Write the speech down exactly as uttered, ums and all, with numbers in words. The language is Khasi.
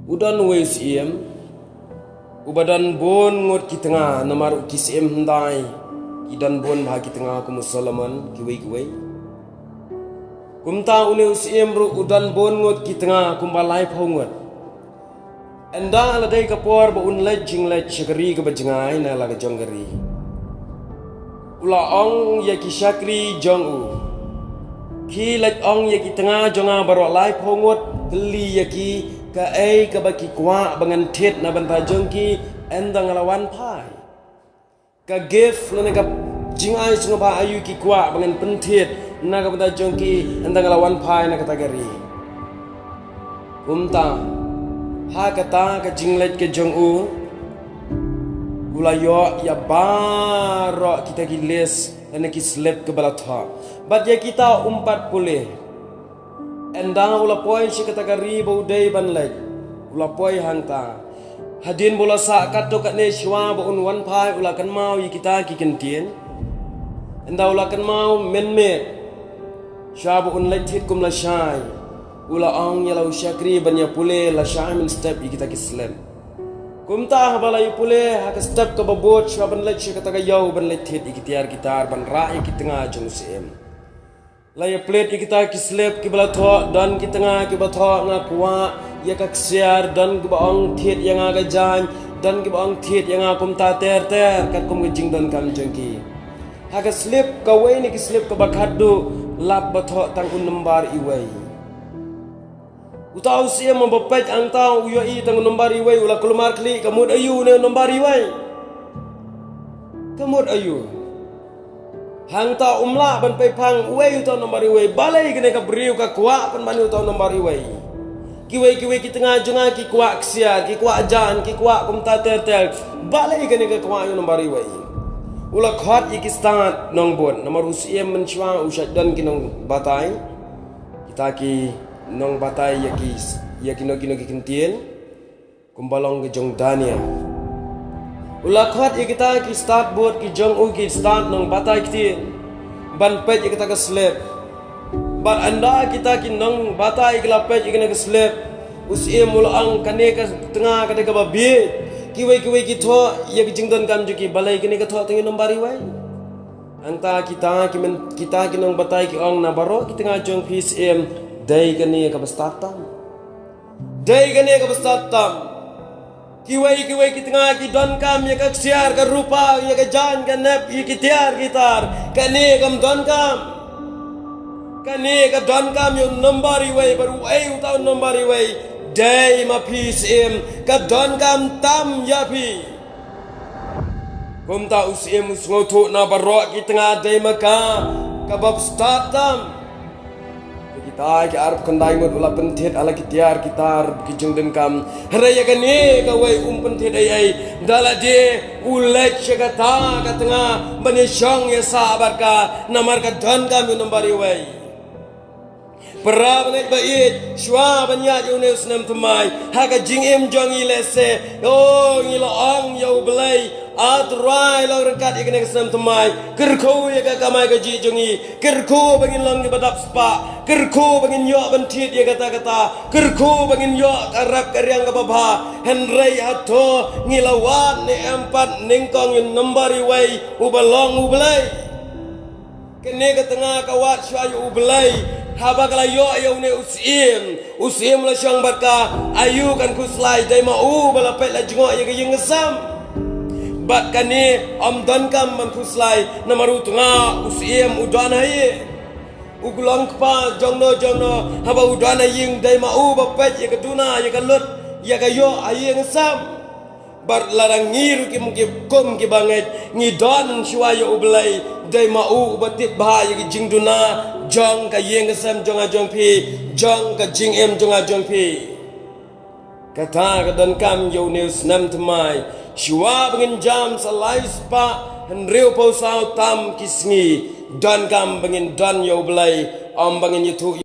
U don uwei u syiem uba don bun ngut ki tnga, namar u ki syiem hyndai ki don bun bha ki tnga kum u Solomon kiwei kiwei. Kumta une u syiem ruh u don bun ngut ki tnga kumba laiphew ngut. Ynda la dei ka por ba un leit jingleit sha ka ri kaba jngai na la ka jong ka ri, u la ong ïa ki shakri jong u, khie leit ong ïa ki tnga jong nga baroh laiphew ngut, kylli ïa ki kaei kaba ki kwah ba ngan thied na bynta jong ki ynda nga la wan phai. Ka gift lane ka jingai sngewbha aïu ki kwah ba ngan pynthied na ka bynta jong ki ynda nga la wan phai na kata ka ri. Kumta ha kata ka jingleit ka jong u, u la ïoh ïa baroh kita ki list lane ki slip kiba la thoh, bad ïa kita um pat pule. Ynda u la poi sha kata ka ri ba u dei ban leit, u la poi hangta. Hadien ba u la sah katto katne shuwa ba un wan phai, u la kynmaw ïa kita ki kyntien. Ynda u la kynmaw mynmiet shuwa ba un leit thied kum lashai, u la ong ïa la u shakri ban ïa pule lashai mynstep ïa kita ki slip. Kumta haba la ïa pule ha ka step kaba bud shuwa ban leit sha kata ka ïew ban leit thied ïa ki tiar ki tar ban rah ïa ki tnga jong u syiem. La ïa plie ïa kita ki slip kiba la thoh, don ki tnga kiba thoh nga kwah ïa ka ksiar, don kiba ong thied ïa nga ka jaiñ, don kiba ong thied ïa nga kumta ter ter katkum ka jingdonkam jong ki. Ha ka slip kawei na ki slip kaba khatduh lap ba thoh tang u nombar iwei. Uta u syiem ba peit hangta u ïohi tang u nombar iwei, u la kulmar khlieh, ka mut aïu une u nombar iwei? Ka mut aïu? Hangta um lah ban peit phang uei uta u nombar iwei. Balei kane ka briew ka kwah pynban uta u nombar iwei? Kiwei kiwei ki tnga jong nga ki kwah ksiar, ki kwah jaiñ, ki kwah kumta ter ter. Balei kane ka kwah ïa u nombar iwei? U la khot ïa ki stad nongbud, namar u syiem mynshuwa u shait don ki nongbatai. Kita ki nongbatai ïa ki, ïa kino kino ki kyntien kumba long ka jong Daniel. U la khot ïa kita ki stad bud ki jong u, ki stad nongbatai ktien, ban peit ïa kita ka slip. Bad ynda kita ki nongbatai ki la peit ïa kane ka slip, u syiem u la ong, kane ka tnga ka dei kaba bieit. Kiwei kiwei ki thoh ïa ka jingdonkam jong ki, balei kane ka thoh tang ïa u nombar iwei? Hangta kita ki men, kita ki nongbatai ki ong, na baroh ki tnga jong phi syiem, dei kane kaba stad tam. Dei kane kaba stad tam. Kiwei kiwei ki tnga ki donkam ïa ka ksiar, ka rupa, ïa ka jaiñ, ka nep, ïa ki tiar ki tar. Kane kam donkam. Kane ka donkam ïa u nombar iwei, bad uei uta u nombar iwei? Dei ma phi syiem, ka donkam tam ïa phi. Kumta u syiem u sngewthuh, na baroh ki tnga dei ma ka kaba stad tam. Kita ki arphew khyndai ngut u la pynthied ha la ki tiar ki tar ki jingdonkam. Hynrei ïa kane kawei um pynthied ei ei. Da lade u leit sha kata ka tnga ban ïa shong ïa sah bad ka, namar ka donkam ïa u nombar iwei. Para bangeit ba ïeit, shuwa ban ïaid ïa une u snem thymmai, ha ka jingim jong ngi lehse, o, ngi la ong ïa U Blei, A Trai, long ryngkat ïa kane ka snem thymmai, kyrkhu ïa ka kamai kajih jong ngi, kyrkhu ba ngin long kiba dap spah, kyrkhu ba ngin ïoh ban thied ïa kata kata, kyrkhu ba ngin ïoh ka rep ka riang kaba bha, hynrei hato ngi la wad ne em pat nyngkong ïa u nombar iwei uba long U Blei? Kane ka tnga ka wad shuwa ïa U Blei, haba ka la ïoh ïa une u syiem, u syiem u la shong bad ka, aïu kan khuslai, dei ma u ba la peit la jngoh ïa ka ïing ka sem. Bad kane ym donkam ban khuslai, namar u tnga u syiem u don ha ïing. U long kpa jongno jongno, haba u don ha ïing dei ma u ba peit ïa ka duna, ïa ka lut, ïa ka ïoh ha ïing ka sem. Bad lada ngi ruh ki, ki kum ki bangeit, ngi don shuwa ïa U Blei, dei ma u uba tip bha ïa ki jingduna jong ka ïing ka sem jong nga jong phi, jong ka jingim jong nga jong phi. Kata ka donkam ïa une u snem thymmai, shuwa ba ngin jam sa lai spah hynriewphew saw tam ki sngi, donkam ba ngin don ïa U Blei, ym ba ngin ïathuh